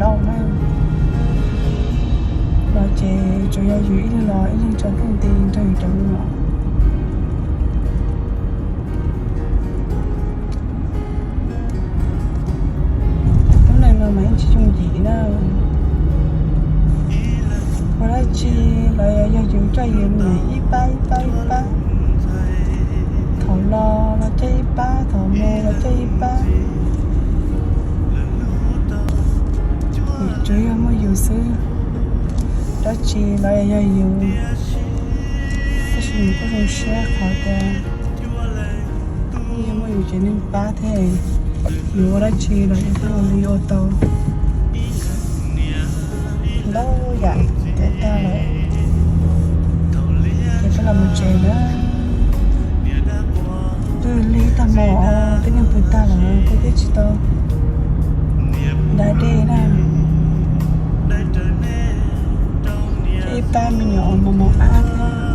Lauj na, los ces tsuas yog yus ib leeg los ib leeg tso nti nti nrog yus cov me nyuam. Tus neeg no mas yeej tsis yooj yim na. Ua dab tsi los yog yus coj yus me nyuam ib pab ib pab ib pab, thaum los los coj ib pab, thaum mus los coj ib pab. Tsuas yog muaj yus xwb, dab tsi los yog yus. Tab sis nws kuj zoo siab qhov tias yog muaj yus tsev neeg pab thiab, yus ua dab tsi los yus thiaj ua li ua tau. Ntau yam tiav tag lawm, ces peb los mus tsev na. Twb lig tag hmo, twb niaj pw tag lawm kuj thiaj tsis tau da dej na. Ib pab me nyuam mos mos ab thiab.